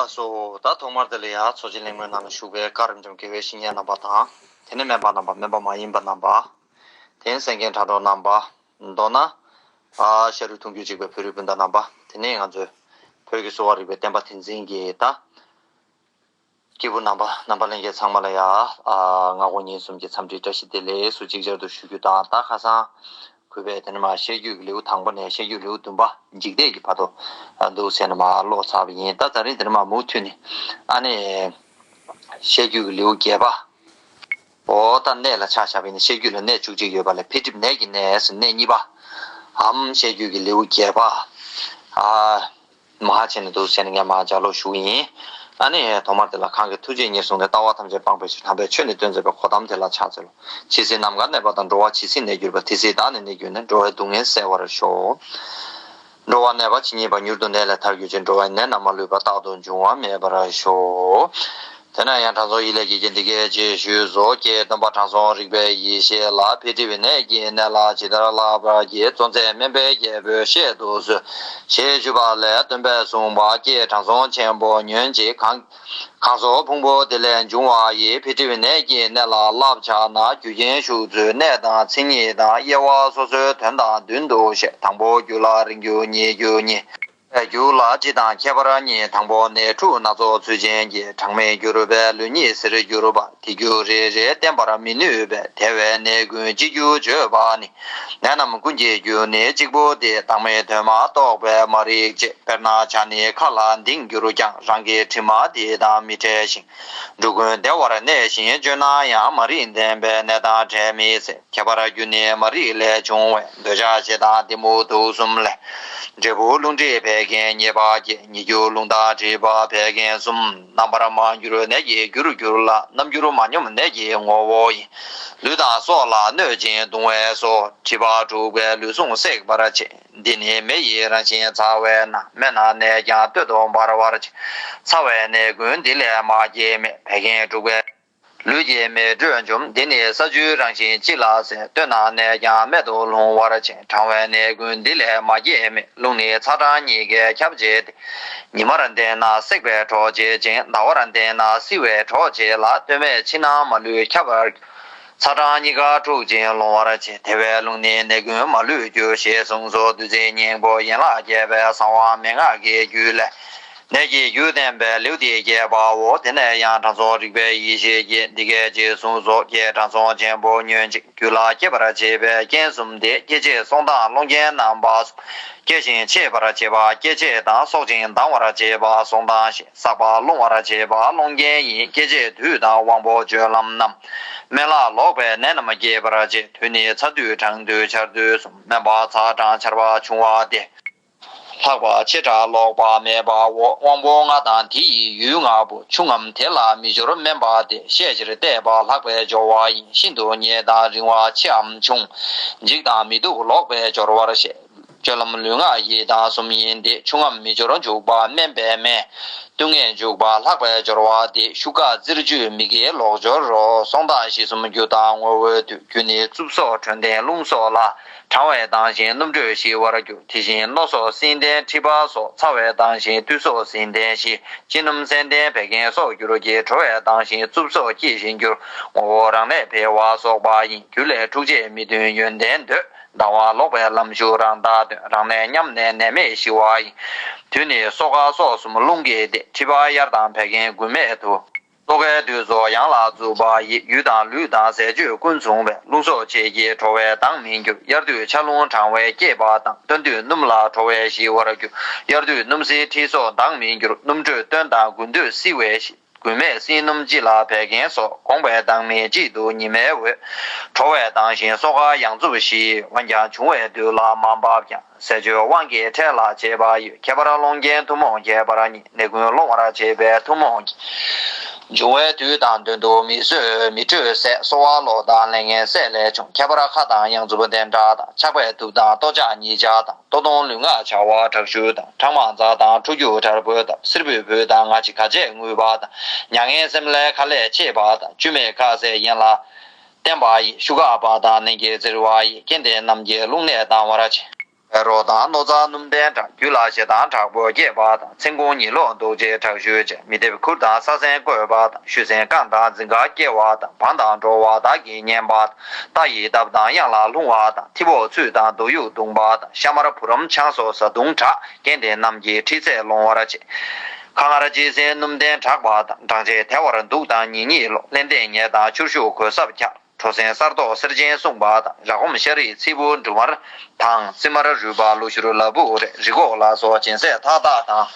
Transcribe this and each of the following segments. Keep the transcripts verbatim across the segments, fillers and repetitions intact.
སོ། ད་ཐོག་མར་དེ་ལ་ཡང་ཚོགས་ཆེན་གླེང་མོལ་ནང་ལ་ཞུགས་པའི་བཀའ་རབ་འབྱམས་དགེ་བའི་བཤེས་གཉེན་རྣམ་པ་དང་། དེ་ནས་སྨན་པ་རྣམ་པ། སྨན་པ་མ་ཡིན་པ་རྣམ་པ། དེ་ནས་གསན་མཁན་དྲ་གྲོགས་རྣམ་པ། མདོར་ན། ཨ། ཤ་རུས་གདུང་རྒྱུད་གཅིག་པའི་བོད་རིགས་སྤུན་ཟླ་རྣམ་པ། དེ་ནས་ང་ཚོའི་བོད་ཀྱི་གསོ་བ་རིག་པའི་བསྟན་པ་དེ་འཛིན་གྱི་ད། སྐྱེས་བུ་རྣམ་པ། རྣམ་པ་ལྷན་རྒྱས་ཚང་མ་ལ་ཡ། ཨ། སྔ་དགོང་ཉིན་གསུམ་གྱི་འཚམས་འདྲིའི་བཀྲ་ཤིས་བདེ་ལེགས་སུ་ཅིག་ཅར་དུ་ཞུ་རྒྱུ་དང་། ད་ཁ་སང་གུས་པས་དེ་ནས་མར་བཤད་རྒྱུད་ཀྱི་ལེའུ་དང་པོ་ནས་བཤད་རྒྱུད་ལེའུ་བདུན་པ་འཇིག་ལྟས་ཀྱི་བར་དུ་འདུག་ཟེར་ནས་མར་ཀློག་ཚར་བ་ཡིན། ད་ད་རིང་དེ་ནས་མར་མུ་མཐུད་ནས། ཨ་ནི། བཤད་རྒྱུད་ཀྱི་ལེའུ་བརྒྱད་པ། འོ་ད་ནད་ལ་ཆ་བཞག་པ་ཡིན་ན་བཤད་རྒྱུད་ལ་ནད་བཅུ་གཅིག་ཡོད་པ་ལས་འཕེལ་འགྲིབ་ནད་ཀྱི་ནད་ཟེར་ནད་གཉིས་པ། འམ་བཤད་རྒྱུད་ཀྱི་ལེའུ་བརྒྱད་པ། ཨ། མ་ཧ་ཆེ་ནས་འདུག་ཟེར་ནས་ངས་མར་ལྗགས་ཀློག་ཞུ་གི་ཡིན། ཨ་ནི་ཐོག་མར་དེ་ལ་གང་གི་ཐུགས་རྗེས་ཉེར་བཟུང་ནས། ལྟ་བ་ཐམས་ཅད་སྤང་བའི་ཕྱིར། དམ་པའི་ཆོས་ནི་སྟོན་མཛད་པའི། གོ་ཏམ་དེ་ལ་ཕྱག་འཚལ་ལོ། ཇི་སྲིད་ནམ་མཁའ་གནས་པ་དང་། འགྲོ་བ་ཇི་སྲིད་གནས་གྱུར་པ། དེ་སྲིད་བདག་ནི་གནས་གྱུར་ནས། འགྲོ་བའི་སྡུག་བསྔལ་བསལ་བར་ཤོག། འགྲོ་བ་ནད་པ་ཇི་སྙེད་པ། མྱུར་དུ་ནད་ལས་ཐར་གྱུར་ཅིག། འགྲོ་བའི་ནད་རྣམས་མ་ལུས་པ། རྟག་ཏུ་འབྱུང་བ་མེད་པར་ཤོག། དེ་ནས་ཡང་དྲང་སྲོང་ཡིད་ལས་སྐྱེས་ཀྱིས་འདི་སྐད་ཅེས་ཞུས་སོ། ཀྱེ་སྟོན་པ་དྲང་སྲོང་རིག་པའི་ཡེ་ཤེས་ལགས། འཕེལ་འགྲིབ་པའི་ནད་ཀྱི་ནད་ལ་ཇི་ལྟར་བསླབ་པར་བགྱི། གཙོ་མཛད་སྨན་པའི་རྒྱལ་པོས་བཤད་དུ་གསོལ། ཞེས་ཞུས་པ་ལས་སྟོན་པས་གསུངས་པ། ཀྱེ་དྲང་སྲོང་ཆེན་པོ་ཉོན་ཅིག། གང་གང་སོགས་ཕུང་པོ་དེ་ལས་འབྱུང་བ་ཡི། འཕེལ་འགྲིབ་པའི་ནད་ཀྱི་ནད་ལ་བསླབ་བྱ་ན། རྒྱུ་རྐྱེན་ཞུགས་ཚུལ་གནས་དང་མཚན་ཉིད་དང་། དབྱེ་བ་སོ་སོའི་དོན་དང་བདུན་དུ་བཤད། དང་པོ་རྒྱུ་ལ་རིང་རྒྱུ་ཉེ་རྒྱུ་གཉིས། རྒྱུ་ལ་སྤྱི་དང་ཁྱད་པར་གཉིས། དང་པོ་ནད་འཁྲུགས་སྣ་ཚོགས་ཚུལ་ཅན་གྱི། གྲངས་མེད་འགྱུར་བས་ལུས་ཉིད་གཟིར་གྱུར་པ། དེ་རྒྱུ་རེ་རེ་བསྟན་པར་མི་ནུས་པས། དེ་བས་ནད་ཀུན་སྤྱི་རྒྱུ་བརྗོད་པ་ནི། ནད་རྣམས་ཀུན་གྱི་རྒྱུ་ནི་གཅིག་པུ་སྟེ། བདག་མེད་དོན་མ་རྟོགས་པས་མ་རིག་ཅེས། དཔེར་ན་བྱ་ནི་ཁ་ལ་ལྡིང་གྱུར་ཀྱང་། རང་གི་དྲི་མ་དེ་དང་མི་འབྲལ་ཞིང་། འབྲུ་ཀུན་བདེ་བར་གནས་ཤིང་སྤྱོད་ན་ཡང་། མ་རིག་ལྡན་པས་ནད་དང་བྲལ་མི་སྲིད། ཁྱད་པར་རྒྱུ་ནི་མ་རིག་ལས་བྱུང་བས། འདོད་ཆགས་ཞེ་སྡང་གཏི་མུག་དུག་གསུམ་ལས། འབྲས་བུ་རླུང་མཁྲིས་བད་ཀན་ཉེས་པ་སྐྱེ། ཉེ་རྒྱུ་རླུང་དང་མཁྲིས་པ་བད་ཀན་གསུམ། རྣམ་པར་མ་གྱུར་ནད་ཀྱི་རྒྱུར་གྱུར་ལ། རྣམ་འགྱུར་མ་སྙོམས་ནད་ཀྱི་ངོ་བོ་ཡིན། ལུས་དང་སྲོག་ལ་གནོད་ཅིང་གདུང་བས་སོ། མཁྲིས་པ་འཁྲུགས་པས་ལུས་ཟུངས་བསྲེག་པར་བྱེད། འདི་ནི་མེ་ཡི་རང་བཞིན་ཚ་བས་ན། མེ་ན་ནད་ཀྱང་སྟོད་དུ་འབར་བར་བྱེད། ཚ་བའི་ནད་ཀུན་འདི་ལས་མ་སྐྱེས་མེད། བད་ཀན་འཁྲུགས་པས་ལུས་ཀྱི་མེ་དྲོད་འཇོམས། འདི་ནི་ས་ཆུའི་རང་བཞིན་ལྕི་ལ་བསིལ། སྟོད་ན་ནད་ཀྱང་སྨད་དུ་ལྷུང་བར་བྱེད། གྲང་བའི་ནད་ཀུན་འདི་ལས་མ་སྐྱེས་མེད། རླུང་ནི་ཚ་གྲང་གཉིས་ཀས་ཁྱབ་བྱེད་དེ། ཉི་མར་བསྟེན་ན་སྲེག་པའི་གྲོགས་བྱེད་ཅིང་། ཟླ་བར་བསྟེན་ན་བསིལ་བའི་གྲོགས་བྱེད་ལ། སྟོད་སྨད་ཕྱི་ནང་མ་ལུས་ཁྱབ་པར། ཚ་གྲང་གཉིས་ཀ་འཁྲུག་ཅིང་སློང་བར་བྱེད། དེ་བས་རླུང་ནི་ནད་ཀུན་མ་ལུས་རྒྱུ། ཞེས་གསུངས་སོ། བདུད་རྩིའི་སྙིང་པོ་ཡན་ལག་བརྒྱད་པའི་གསང་བ་མན་ངག་གི་རྒྱུད་ལས། ནད་ཀྱི་རྒྱུ་བསྟན་པའི་ལེའུ་སྟེ་བརྒྱད་པའོ། དེ་ནས་ཡང་དྲང་སྲོང་རིག་པའི་ཡེ་ཤེས་ཀྱིས་འདི་སྐད་ཅེས་གསུངས་སོ། ཀྱེ་དྲང་སྲོང་ཆེན་པོ་ཉོན་ཅིག། རྒྱུད་ལ་སྐྱེད་པར་བྱེད་པའི་རྐྱེན་གསུམ་སྟེ། སྐྱེད་བྱེད་སྲོག་དང་སློང་རྐྱེན་རྣམ་པ་གསུམ། སྐྱེ་ཞིང་མཆེད་པར་བྱེད་པ་སྐྱེད་བྱེད་དང་། གསོག་ཅིང་ལྡང་བར་བྱེད་པ་སྲོག་དང་བཞི། བསགས་པ་སློང་བར་བྱེད་པ་སློང་རྐྱེན་ཡིན། སྐྱེད་བྱེད་དུས་དང་དབང་པོ་སྤྱོད་ལམ་རྣམས། སྨན་ལ་ལོག་པའི་ནད་རྣམས་སྐྱེད་པར་བྱེད། དུས་ནི་ཚ་དུས་གྲང་དུས་ཆར་དུས་གསུམ། སྨན་པ་ཚ་གྲང་ཆར་པ་ཆུང་བ་སྟེ། ལྷག་པ་ཆེ་ཕྲ་ལོག་པ་མེད་པའོ། དབང་པོ་ལྔ་དང་དེ་ཡི་ཡུལ་ལྔ་པོ། ཆུང་ངམ་དེ་ལ་མི་སྦྱོར་དམན་པ་སྟེ། ཤས་ཆེར་བལྟས་པ་ལྷག་པའི་སྦྱོར་བ་ཡིན། ཤིན་ཏུ་རྙེད་དང་རིང་བ་ཆེའམ་ཆུང་། འཇིགས་དང་མི་སྡུག་ལོག་པའི་སྦྱོར་བར་བཤད། སྤྱོད་ལམ་ལུས་ངག་ཡིད་དང་གསུམ་ཡིན་ཏེ། ཆུང་ངམ་མི་སྦྱོར་འཇུག་པ་དམན་པས་དམན། སྡུག་བསྔལ་འཇུག་པ་ལྷག་པའི་སྦྱོར་བ་སྟེ། ཤུགས་ཀ་རྩིར་འཇུས་མི་དགེའི་ལོག་སྦྱོར་རོ། སྲོག་དང་ཞི་གསུམ་རྒྱུ་དང་ངོ་བོའི་དུས། རྒྱུ་ནི་རྩུབ་སོགས་དྲོད་ལྡན་རླུང་སོགས་ལ། གྲང་བས་ལྡང་ཞིང་སྣུམ་དྲོད་ཞི་བར་འགྱུར། དེ་བཞིན་རྣོ་སོགས་བསིལ་ལྡན་མཁྲིས་པ་སོགས། ཚ་བས་ལྡང་ཞིང་བསྡུས་སོགས་བསིལ་ལྡན་ཞི། ལྕི་སྣུམ་སྲན་ལྡན་བད་ཀན་སོགས་འགྱུར་གྱི། དྲོ་བས་ལྡང་ཞིང་རྩུབ་སོགས་སྐྱེ་ཞིང་འགྱུར། ངོ་བོ་རང་ལས་འཕེལ་བ་སོགས་པ་ཡིན། རྒྱུ་ལས་འཁྲུག་བྱེད་མི་མཐུན་ཡོན་ཏན་འདོད། ལྡང་བ་ལོག་པས་ལམ་ཞུགས་རང་དག་སྟོན། རང་ལས་ཉམས་ནས་ནད་མེད་ཞི་བ་ཡིན། དུས་ནི་སོ་ཀ་སོགས་གསུམ་རླུང་གི་སྟེ། མཁྲིས་པ་དབྱར་དང་བད་ཀན་དགུན་སྨད་དུ། སོ་ཀའི་དུས་སུ་ཡང་ལ་རྩུབ་པ་ཡི། ཡུལ་དང་ལུས་དང་ཟས་སྤྱོད་ཀུན་མཚུངས་པས། རླུང་སོགས་བྱེད་ཀྱི་དྲོ་བས་ལྡང་མི་འགྱུར། དབྱར་དུས་ཆར་རླུང་གྲང་བས་སྐྱེད་པ་དང་། སྟོན་དུས་སྣུམ་ལ་དྲོ་བས་ཞི་བར་འགྱུར། དབྱར་དུས་སྣུམ་བསིལ་མཁྲིས་སོགས་ལྡང་མི་འགྱུར། སྣུམ་དྲོད་སྟོན་དང་དགུན་དུས་བསིལ་བས་ཞི། དགུན་སྨད་བསིལ་སྣུམ་ལྕི་ལ་བད་ཀན་སོགས། གོང་བས་ལྡང་མི་དཔྱིད་དུ་ཉི་མའི་འོད། དྲོ་བས་ལྡང་ཞིང་སོ་ཀ་ཡང་རྩུབ་ཞི། འོན་ཀྱང་འབྱུང་བའི་དུས་ལ་མ་བབ་ཀྱང་། ཟས་སྤྱོད་དབང་གིས་འཕྲལ་ལ་བྱེད་པ་ཡོད། ཁྱད་པར་སློང་རྐྱེན་ཐུན་མོང་ཁྱད་པར་གཉིས། ནད་ཀུན་སློང་བར་བྱེད་པའི་ཐུན་མོང་གི། འབྱུང་བའི་དུས་དང་དོན་དུ་མི་གསོད་མི་འཕྲོད་ཟས། གསོ་བ་གློ་དང་ལས་ངན་ཟས་ལས་བྱུང་། ཁྱད་པར་ཁ་དང་ཡང་རྩུབ་ལྡན་དྲགས་དང་། ཆགས་པས་དུབ་དང་ལྟོ་ཆག་གཉིད་ཆག་དང་། ལྟོ་སྟོང་ལུས་ངག་བྱ་བ་དྲག་ཤུལ་དང་། ཁྲག་མང་འཛག་དང་འཁྲུ་སྐྱུག་དྲལ་པོ་དང་། བསིར་བུས་བུས་དང་ང་ཅིག་ག་བྱས་ངུས་པ་དང་། མྱ་ངན་སེམས་ལས་ཁ་ལས་མཆེད་པ་དང་། བཅུད་མེད་ཁ་ཟས་ཡིན་ལ་བརྟེན་པ་ཡི། ཤུགས་ཁ་པ་དང་ནན་གྱིས་བཙིར་བ་ཡི། རྐྱེན་དེ་རྣམས་ཀྱིས་རླུང་ནད་ལྡང་བར་བྱེད། བའི་རོ་དང་ནོར་རྫ་སྣུམ་ལྡན་དྲག་རྒྱུད་ལ་ཞེ་སྡང་དྲག་པོ་སྐྱེས་པ་དང་། མཚན་གུང་ཉི་ལོག་འདུག་བྱེད་དྲག་ཤུལ་བྱས། མི་ཐེབས་ཁུར་དང་ས་སེན་བརྐོས་པ་དང་། ཤུལ་སེང་རྐང་དང་འཛིན་ཁ་སྐྱེ་བ་དང་། བང་དང་འགྲོ་བ་བདག་གིས་ཉན་པ་དང་། རྟ་ཡི་འདབ་དང་གཡང་ལ་ལྷུང་བ་དང་། ཐི་བོ་ཚུད་དང་རྡོ་ཡུག་བརྡུངས་པ་དང་། ཤ་མར་བུ་རམ་ཆང་སོགས་བཟའ་བཏུང་དྲག་རྐྱེན་དེ་རྣམས་ཀྱིས་ཁྲི་ཚད་ལོང་བར་བྱེད། ཁ་མངར་ལྕེ་སེན་སྣུམ་ལྡན་དྲག་པ་དང་། འགྲང་ཆེ་དལ་བར་འདུག་དང་ཉིན་གཉིད་ལོག་ལྷན་ལྡན་ཉལ་དང་ཆུར་ཞུགས་གོས་སྲབ་འཁྱག་གྲོ་སེན་གསར་མདོག་སེར་ཆེན་བསྲུངས་པ་དང་། ར་སྒོམ་ཤ་རིགས་ཚིལ་བུ་འབྲུ་མར་དང་། སིལ་མར་རུལ་པ་ལུ་ཞུར་ལ་ཕུག་རེ་རི་གོག་ལ་སོགས་སྦྱིན་སྲེག་ཐག་ཐག་དང་།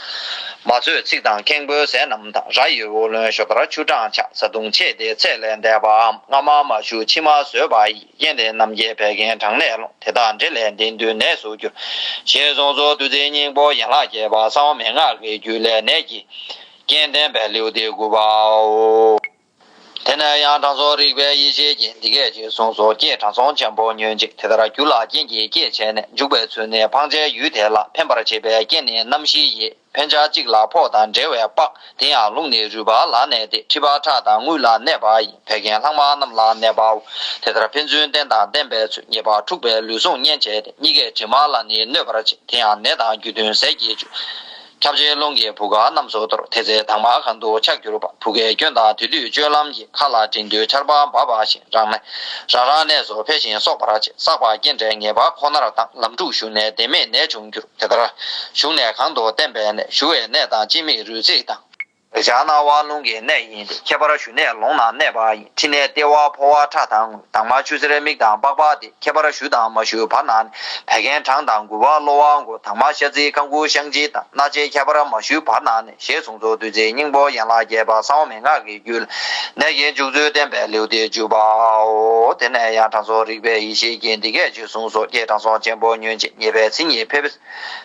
མ་ཚོས་ཚིག་དང་ཁེངས་པོའི་ཟས་རྣམས་དང་། ར་ཡི་འོ་རློན་ཞོ་དར་ཆུ་གྲང་ཆག་བཟའ་བཏུང་ཆེ་སྟེ་ཚད་ལས་འདས་པའམ། སྔ་མ་མ་ཞུ་ཕྱི་མ་ཟོས་པ་ཡི། རྐྱེན་དེ་རྣམས་ཀྱིས་བད་ཀན་གྲང་ནད་སློང་། དེ་དག་འདྲེ་ལས་འདི་འདུལ་ནད་སུ་འགྱུར། ཞེས་གསུངས་སོ། བདུད་རྩིའི་སྙིང་པོ་ཡན་ལག་བརྒྱད་པ་གསང་བ་མན་ངག་གི་རྒྱུད་ལས། ནད་ཀྱི་རྐྱེན་བསྟན་པའི་ལེའུ་སྟེ་དགུ་པའོ། དེ་ནས་ཡང་དྲང་སྲོང་རིག་པའི་ཡེ་ཤེས་ཀྱིས་འདི་སྐད་ཅེས་གསུངས་སོ། ཀྱེ་དྲང་སྲོང་ཆེན་པོ་ཉོན་ཅིག་དེ་ལྟར་རྒྱུ་ལ་རྐྱེན་གྱིས་བསྐྱེད་བྱས་ནས། འཇུག་པའི་ཚུལ་ནི་ཕངས་བྱའི་ཡུལ་དེ་ལ། འཕེན་པར་བྱེད་པའི་རྐྱེན་ནི་རྣམ་བཞི་ཡིས། འཕེན་བྱ་གཅིག་ལ་ཕོག་དང་འབྲེལ་བའི་པགས། དེ་ཡང་རླུང་ནི་རུས་པ་ལ་གནས་ཏེ། མཁྲིས་པ་ཁྲག་དང་རྔུལ་ལ་གནས་པ་ཡིན། བད་ཀན་ལྷག་མ་རྣམས་ལ་གནས་པའོ། དེ་ལྟར་ཕན་ཚུན་བསྟེན་དང་བསྟེན་པའི་ཚུལ། ཉེས་པ་འཁྲུགས་པའི་ལུས་ཟུངས་མཉེན་བྱས་ཏེ། གཉིས་ཀས་དྲི་མ་ལ་ནི་གནོད་པར་བྱེད། དེ་ཡང་ནད་དང་རྒྱུ་མཐུན་ཟས་ཀྱི་རྒྱུ། ཁྱབ་བྱེད་རླུང་གིས་བུ་ག་རྣམས་སུ་གཏོར། དེ་ཚེ་དྭངས་མ་གང་དུ་ཆགས་གྱུར་པ། བུ་གའི་སྐྱོན་དང་དེ་དུས་སྤྱོད་ལམ་གྱིས། མཁའ་ལ་སྤྲིན་འདུས་ཆར་པ་འབབ་པ་བཞིན། རང་གནས་རང་རང་གནས་སུ་འཕེལ་ཞིང་གསོག་པར་བྱེད། བསགས་པ་རྐྱེན་བྲལ་ཉེས་པ་ཁོ་ནར་ལྡང་། ལམ་དྲུག་ཞུགས་ནས་བདེན་མེད་ནད་འབྱུང་འགྱུར། དེ་ལྟར་ཞུགས་ནས་གང་དུ་བསྟེན་པའི་ནད། ཞུ་བའི་གནས་དང་སྤྱི་མིག་རུས་ཚིགས་དང་། རེག་བྱ་རྣ་བ་རླུང་གི་གནས་ཡིན་ཏེ། ཁྱད་པར་ཞུ་གནས་ལོང་ན་གནས་པ་ཡིན། མཁྲིས་ནད་ལྟེ་བ་ཕོ་བ་ཁྲག་དང་རྔུལ། དྭངས་མ་ཆུ་སེར་མིག་དང་པགས་པ་སྟེ། ཁྱད་པར་ཞུ་དང་མ་ཞུ་བར་ན་ནི། བད་ཀན་གྲང་དང་མགུལ་པ་གློ་བ་མགོ། དྭངས་མ་ཤ་ཚིལ་རྐང་ཁུ་བཤང་གཅི་དང་། སྣ་ལྕེ་ཁྱད་པར་མ་ཞུ་བར་ན་ནི། ཞེས་གསུངས་སོ། བདུད་རྩིའི་སྙིང་པོ་ཡན་ལག་བརྒྱད་པ་གསང་བ་མན་ངག་གི་རྒྱུད་ལ། ནད་ཀྱི་འཇུག་ཚུལ་བསྟན་པའི་ལེའུ་སྟེ་བཅུ་པའོ། དེ་ནས་ཡང་དྲང་སྲོང་རིག་པའི་ཡེ་ཤེས་ཀྱིས་འདི་སྐད་ཅེས་གསུངས་སོ། ཀྱེ་དྲང་སྲོང་ཆེན་པོ་ཉོན་ཅིག་ཉེས་པའི་མཚན་ཉིད་འཕེལ།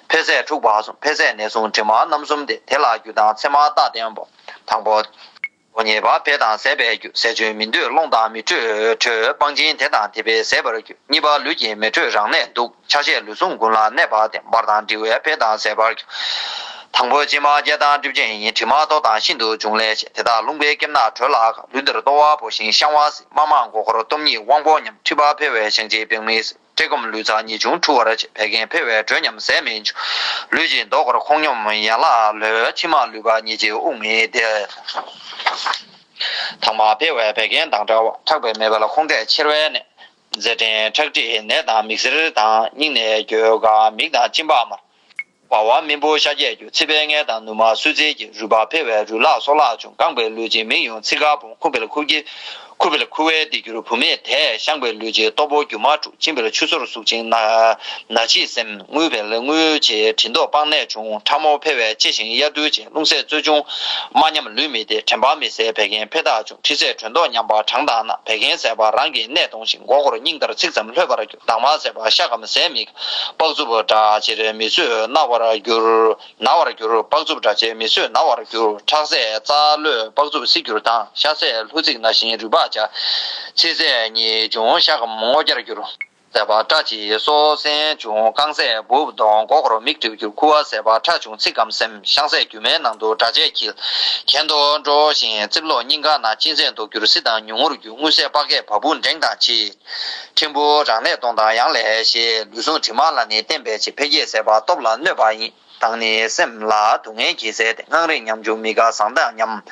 འཕེལ་ཟད་འཁྲུགས་པ་གསུམ། འཕེལ་ཟད་ནད་ཟུངས་དྲི་མ་རྣམ་གསུམ་སྟེ། དེ་ལ་རྒྱུ་དང་མཚན་མ་རྟགས་བསྟན་པོ། དང་པོ། ཉེས་པ་འཕེལ་དང་ཟད་པའི་རྒྱུ། ཟས་སྤྱོད་མི་འདོད་སློང་དང་མི་འཕྲོད་དྲོད། སྤང་སྦྱིན་དེ་དང་དེ་འཕེལ་ཟད་པར་འགྱུར། གཉིས་པ་ལུས་ཀྱི་མི་འཕྲོད་རང་གནས་འདུག་ཆ་ཤས་ལུས་ཟུངས་ཀུན་ལ་གནས་པ་སྟེ། འབར་དང་འབྲི་བས་འཕེལ་དང་ཟད་པར་འགྱུར། དང་པོ་ཕྱི་མ་རྒྱས་དང་སྒྲིབ་ཅན་ཡིན། དྲི་མ་ལྟོགས་དང་ཤིན་ཏུ་འབྱུང་ལས་བྱེད། དེ་དག་རླུང་པའི་སྐེམ་ན་དྲོད་ལ་དགའ། ལུས་འདིར་ལྟོ་བ་བོར་ཞིང་བཤང་བ་སྲེག་མ་མང་མགོ་འཁོར་སྟོབས་ཉིད་དབང་པོ་ཉམས། མཁྲིས་པ་འཕེལ་བས་བཤང་གཅི་བེང་མིག་སྲེག་བཀྲེས་སྐོམ་ལུས་ཚ་ཉེས་ཆུང་འཁྲུ་བར་བྱེད། བད་ཀན་འཕེལ་བས་དྲོད་ཉམས་ཟས་མི་འཇུ། ལུས་ཀྱི་མདོག་འཁོར་ཁོང་སྙོམས་ཡན་ལག་ལྷོད། མཆིལ་མ་ལུད་པ་གཉིད་ཆེ་དབུགས་མི་བདེ། དྭངས་མ་འཕེལ་བས་བད་ཀན་དང་འདྲ་བ། ཁྲག་པའི་མེ་འབར་ཁོང་ཁྲག་མཆེར་བའི་ནད། མཛེ་བྲན་ཁྲག་མཁྲིས་ནད་དང་མིག་སེར་དང་། སྙིང་ནད་འགྱོད་ཁ་མིག་དང་གཅིན་པ་དམར། ལྦ་བ་རྨེན་བུ་ཤ་རྒྱས་འགྱུར། ཚིལ་པའི་མངལ་དང་ནུ་མ་སུལ་ཚིལ་གྱི། རུས་པ་འཕེལ་བས་རུས་ལྷག་སོ་ལྷག་འབྱུང་། རྐང་པའི་ལུས་ཀྱི་མིག་ཡོང་ཚིགས་ཁ་སྦོམ། ཁུ་འབལ་ཁུ་གྱི་ཁུ་འབལ་ཁུ་བའི་སྡེ་འགྱུར་བུད་མེད་དེ། བཤང་པའི་ལུས་ཀྱི་ལྟོ་ཕོ་རྒྱུ་མ་འཁྲུགས། གཅིན་པའི་ཆུ་སོར་ཟུག་ཅིང་ན་ན་ཕྱིས་སེམས། རྔུལ་འབལ་རྔུལ་ཆེ་དྲི་མདོག་པགས་ནད་འབྱུང་། ཁྲག་རྨོ་འཕེལ་བས་གཅེས་ཤིང་གཡའ་རྡུལ་ཆེ། རླུང་ཟད་རྩོལ་ཆུང་རྨ་ཉམས་ལུས་མི་བདེ། དྲན་པ་མི་གསལ་བད་ཀན་འཕེལ་རྟགས་འབྱུང་། མཁྲིས་ཟད་དྲོད་མདོག་ཉམས་པ་གྲང་དང་ན། བད་ཀན་ཟད་པ་རང་གི་གནས་སྟོང་ཞིང་། མགོ་འཁོར་སྙིང་འདར་ཚིག་ཙམ་ལྷོད་པར་འགྱུར། དྭངས་མ་ཟད་པ་ཤ་སྐམ་ཟས་མི་དགའ། པགས་རྩུབ་དྲག་ཕྱིར་མི་བཟོད་ན་བར་འགྱུར། ན་བར་འགྱུར། པགས་རྩུབ་དྲག་ཕྱིར་མི་བཟོད་ན་བར་འགྱུར། ཁྲག་ཟད་རྩ་ལྷོད་པགས་རྩུབ་སྲི་འགྱུར་དང་། ཤ་ཟད་ལྷུ་ཚིགས་ན་ཞིང་རུས་པ་འབྱར། ཚིལ་ཟད་གཉིད་ཆུང་ཤ་སྐམ་སྔོ་སྐྱར་འགྱུར། ཟད་པ་སྐྲ་ཕྱིས་སོ་སེན་འབྱུང་། རྐང་ཟད་སྦུབས་ལྡོག་མགོ་འཁོར་མིག་འགྲིབ་འགྱུར། ཁུ་བ་ཟད་པ་ཁྲག་འབྱུང་ཚིགས་སྐམ་སེམས། བཤང་ཟད་རྒྱུ་མའི་ནང་དུ་དྲག་ཆས་འཁྱིལ། གྱེན་དུ་འགྲོ་ཞིང་རྩིབ་ལོགས་སྙིང་ག་ན། གཅིན་ཟད་མདོག་འགྱུར་སྲི་དང་ཉུང་ངུར་འགྱུར། རྔུལ་ཟད་པགས་ཀས་བ་སྤུ་འགྲེང་དང་འཕྱིས། ཕྲན་བུ་རང་གནས་སྟོང་དང་ཡང་ལས་ཞེས། ལུས་ཟུངས་དྲི་མ་ལ་ནི་བརྟེན་པའི་ཕྱིར། འཕེལ་རྒྱས་ཟད་པ་སྟོབས་ལ་གནོད་པ་ཡིན། དང་ནི་སེམས་ལ་སྡུག་བསྔལ་གྱིས་ཟད་དེ། དངངས་རིས་ཉམ་ཆུང་མི་དགའ་ཟང་མདངས་ཉམས།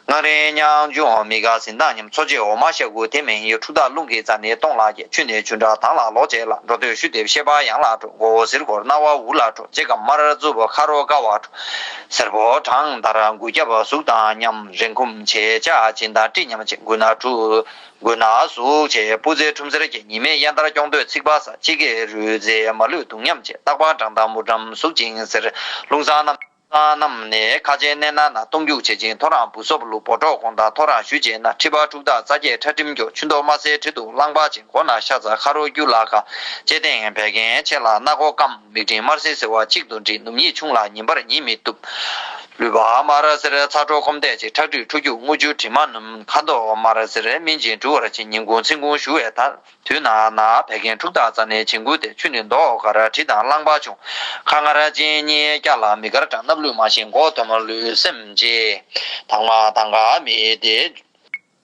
དངངས་རིས་ཉམ་ཆུང་མི་དགའ་ཟིང་མདངས་ཉམས། འཚོ་བྱེད་འོ་མ་ཤ་ཁུ་དེ་མིན་ཡོད། འཁྲུག་རྟགས་རླུང་གི་རྩ་ནི་སྟོང་ལ་རྒྱས། ཆུ་ནི་ཆུ་འདྲ་དྭངས་ལ་ལོག་བྱེད་ལ། འགྲོ་འདོད་ཤུགས་ལྡན་ཤེས་པ་ཡང་ལ་འགྲོ། མགོ་བོ་ཟིལ་སྐོར་རྣ་བ་འུར་ལ་འགྲོ། ལྕེ་སྐམ་དམར་རྩུབ་ཁ་རོ་དཀར་བ་འགྲོ། སེར་པོ་གྲང་འདར་མགུ་རྒྱབ་ཟུག་དང་ཉམས། རེངས་འཁུམས་བྱེད་ཆག་འབྱིན་དང་དཀྲིས་ཉམས་བྱེད། མགུལ་ན་འཁྲུ། མགུལ་ན་ཟུག་བྱེད། སྤུ་རྩེ་ཁྲུམས་སེར་སྐྱེ། ཉི་མས་གཡས་འདར་སྐྱོང་འདོད་ཚིག་པ་ཟ། ཕྱི་སྐད་རུས་ཚིགས་མ་ལུས་གདུང་ཉམས་བྱེད། རྟག་པར་གྲང་དང་མུར་འགྲམ་ཟུག་ཅིང་སེར། རླུང་གསང་རྣམས་གསང་རྣམས་ནི། ཁ་ཆེ་གནས་ན་ན། སྟོང་རྒྱུག་བྱེད་ཅིང་ཐོ་རངས་འབུ་སོབ་ལུ། འབོ་འཁྲོག་གོང་དང་ཐོ་རངས་ཞུ་བྱེད་ན། མཁྲིས་པ་འཁྲུག་རྟགས་རྩ་རྒྱས་ཁྲག་སྒྲིམ་མགྱོགས། ཆུ་མདོག་དམར་སེར་དྲི་དུགས་རླངས་པ་ཅན། མགོ་ན་ཤ་ཚ་ཁ་རོ་རྒྱུ་ལ་ཁ། ལྕེ་སྟེང་བད་ཀན་ཆེ་ལ་སྣ་སྒོ་སྐམ། མིག་སྤྲིན་དམར་སེར་སེར་བ་གཅིག་ཏུ་འདྲེས། ནུབ་གཉིད་ཆུང་ལ་ཉིན་པར་གཉིད་མི་བཏུབ། ལུས་པ་དམར་སེར་ཚ་དྲོད་སྐོམ་དད་ཅིང་། ཁྲག་མཁྲིས་འཁྲུ་སྐྱུག་རྔུལ་ཆུ་དྲི་མ་སྣུམ། ཁ་མདོག་དམར་སེར་སྨིན་ཅིང་འབྲུ་བར་བྱེད། ཉིན་གུང་མཚན་གུང་ཞུ་བའི་མཐར། དུས་ན་ན་བད་ཀན་འཁྲུག་རྟགས་རྩ་ནི་བྱིང་རྒོད་དེ། ཆུ་ནི་མདོག་དཀར་དྲི་དང་རླངས་པ་ཆུང་། ཁ་མངར་གཅིན་སྙི་སྐྱ་ལ་མི་དཀར་གྲང་། སྣབས་ལུད་མང་ཞིང་མགོ་དོམ་ལུས་སེམས་བརྗེད། དྭངས་མ་དང་ག་མི་བདེ།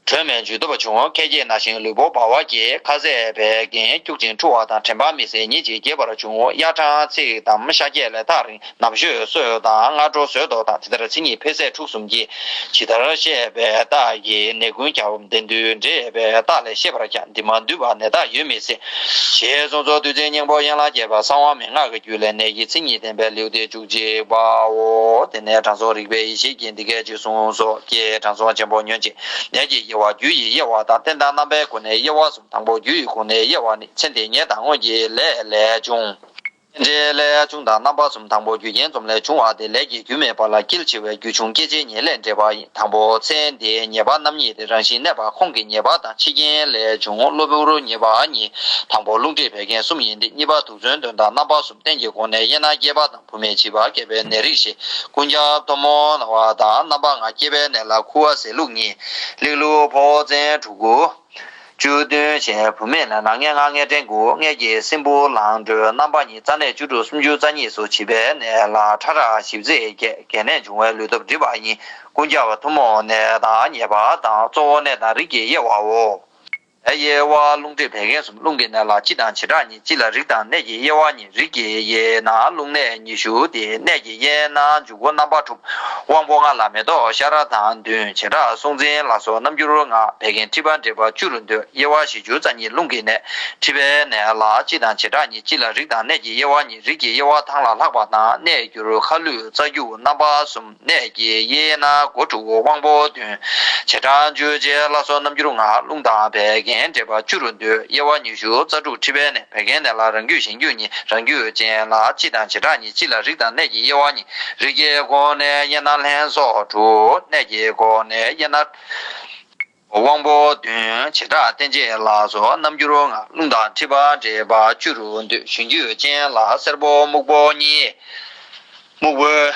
དྲོད་མེད་འཇུ་སྟོབས་ཆུང་། མཁལ་སྐྱེས་ན་ཞིང་ལུས་པོ་འབར་བ་སྐྱེ། ཁ་ཟས་བད་ཀན་སྐྱུག་ཅིང་འཁྲུ་བ་དང་། དྲན་པ་མི་གསལ་ཉིན་གཅིག་སྐྱེ་བར་འབྱུང་། གཡའ་ཕྲན་ཚིགས་དམ་ཤ་རྒྱས་ལས་ཐག་རིང་། ནམ་ཞོད་གསོད་དང་སྔ་དྲོ་ཟོས་མདོག་དང་། དེ་ལྟར་མཚན་ཉིད་འཕེལ་ཟད་འཁྲུགས་གསུམ་གྱིས། ཇི་ལྟར་བཤད་པའི་རྟགས་ཀྱིས་ནད་ཀུན་ཁྱབ། བདེ་འདུས་འདྲེས་པའི་རྟགས་ལས་ཤེས་པར་བྱ། འདི་མ་འདུས་པ་ནད་རྟགས་ཡོད་མི་སྲིད། ཞེས་གསུངས་སོ། བདུད་རྩི་སྙིང་པོ་ཡན་ལག་བརྒྱད་པ་གསང་བ་མན་ངག་གི་རྒྱུད་ལས་ནད་ཀྱི་མཚན་ཉིད་བསྟན་པའི་ལེའུ་སྟེ་བཅུ་གཅིག་པའོ། དེ་ནས་དྲང་སྲོང་རིག་པའི་ཡེ་ཤེས་ཀྱིས་འདི་སྐད་ཅེས་གསུངས་སོ། ཀྱེ་དྲང་སྲོང་ཆེན་པོ་ཉོན་ཅིག་ནད་ཀྱི་དབྱེ་བ། རྒྱུ་ཡི་དབྱེ་བ་དང་། རྟེན་དང་རྣམ་པའི་སྒོ་ནས་དབྱེ་བ་གསུམ། དང་པོ་རྒྱུ་ཡི་སྒོ་ནས་དབྱེ་བ་ནི། ཚེ་འདིའི་ཉེས་དང་སྔོན་གྱི་ལས་ལས་བྱུང་། རྟེན་འབྲེལ་ལས་བྱུང་དང་རྣམ་པ་གསུམ། དང་པོ་རྒྱུ་རྐྱེན་འཛོམས་ལས་བྱུང་བ་སྟེ། ལས་ཀྱི་རྒྱུ་མེད་པ་ལ་དཀྱིལ་ཆེ་བའི་རྒྱུ་བྱུང་སྐྱེད་བྱེད་ཉེར་ལེན་འབྲེལ་པ་ཡིན། དང་པོ་ཚེ་འདིའི་ཉེས་པ་རྣམ་གཉིས་ཏེ། རང་བཞིན་གནས་པ་ཁོང་གི་ཉེས་པ་དང་། ཕྱི་རྐྱེན་ལས་བྱུང་གློ་བུར་ཉེས་པ་གཉིས། དང་པོ་རླུང་མཁྲིས་བད་ཀན་གསུམ་ཡིན་ཏེ། གཉིས་པ་དུག་མཚོན་གདོན་དང་རྣམ་པ་གསུམ། རྟེན་གྱི་སྒོ་ནས་དབྱེ་ན་སྐྱེས་པ་དང་བུད་མེད་བྱིས་པ་སྐྱེ་བའི་ནད་རིགས་ཞེས་ཀུན་ཁྱབ་ཐུན་མོང་བ་དང་། རྣམ་པ་ལྔ་སྐྱེ་བའི་ནད་ལ་ཁུ་བ་ཟས་ལུགས་གཉིས། ལྷིང་ལུགས་ཕོ་མཚན་དྲུག་དགུ། བཅུ་བདུན་ཞེས། བུད་མེད་ནད་ལ་མངལ་ལྔ་མངལ་སྐྲན་དགུ། མངལ་གྱི་སྲིན་བུ་ལང་དྲོད་རྣམ་པ་གཉིས། རྩ་ནད་བཅུ་དྲུག་སུམ་ཅུ་རྩ་གཉིས་སོ། བྱིས་པའི་ནད་ལ་ཁྲག་རགས་ཞིབ་རྩིས་བརྒྱད། གལ་གནད་འབྱུང་བའི་ལུས་སྟོབས་འགྲིབ་པ་ཡིན། ཀུན་ཁྱབ་ཐུན་མོང་ནད་དང་ཉེས་པ་དང་། གཙོ་བོ་གནས་དང་རིགས་ཀྱི་དབྱེ་བའོ། དབྱེ་བ། རླུང་མཁྲིས་བད་ཀན་གསུམ། རླུང་གི་ནད་ལ་སྤྱི་དང་བྱེ་བྲག་གཉིས། སྤྱི་ལ་རིགས་དང་གནས་ཀྱི་དབྱེ་བ་གཉིས། རིགས་ཀྱི་དབྱེ་ན་རླུང་ནད་ཉི་ཤུ་སྟེ། གནས་ཀྱི་དབྱེ་ན་འཇུག་སྒོ་རྣམ་པ་དྲུག། དབང་པོ་ལྔ་ལ་མེ་ཏོག་ཤ་ར་དང་བདུན། བྱེ་བྲག་སྲོག་འཛིན་ལ་སོགས་རྣམ་འགྱུར་ལྔ། བད་ཀན་མཁྲིས་པ་འདྲེས་པ་བཅུ་རུ་འདོད། དབྱེ་བ་བཞི་བཅུ་རྩ་གཉིས། རླུང་གི་ནད། མཁྲིས་པའི་ནད་ལ་སྤྱི་དང་བྱེ་བྲག་གཉིས། སྤྱི་ལ་རིགས་དང་གནས་ཀྱི་དབྱེ་བ་གཉིས། རིགས་ཀྱི་དབྱེ་བ་ཐང་ལ་ལྷག་པ་དང་། གནས་འགྱུར་ཁ་ལུད་རྩ་རྒྱུ་རྣམ་པ་གསུམ། གནས་ཀྱི་དབྱེ་ན་སྒོ་དྲུག། དབང་པོ་བདུན། བྱེ་བྲག་འཇུ་བྱེད་ལ་སོགས་རྣམ་འགྱུར་ལྔ། རླུང་དང་བད་ཀན་འདྲེས་པ་བཅུ་རུ་འདོད། དབྱེ་བ་ཉི་ཤུ་རྩ་དྲུག། མཁྲིས་པའི་ནད། བད་ཀན་ནད་ལ་རང་རྒྱུད་གཞན་རྒྱུད་གཉིས། རང་རྒྱུད་ཅན་ལ་སྤྱི་དང་བྱེ་བྲག་གཉིས། སྤྱི་ལ་རིགས་དང་གནས་ཀྱི་དབྱེ་བ་གཉིས། རིགས་ཀྱི་སྒོ་ནས་དབྱེ་ན་ལྷན་སོགས་དྲུག། གནས་ཀྱི་སྒོ་ནས་དབྱེ་ན་དབང་པོ་བདུན། བྱེ་བྲག་རྟེན་བྱེད་ལ་སོགས་རྣམ་འགྱུར་ལྔ། རླུང་དང་མཁྲིས་པ་འདྲེས་པ་བཅུ་རུ་འདོད། གཞན་རྒྱུད་ཅན་ལ་སེར་པོ་སྨུག་པོ་གཉིས། སྨུག་པོའི།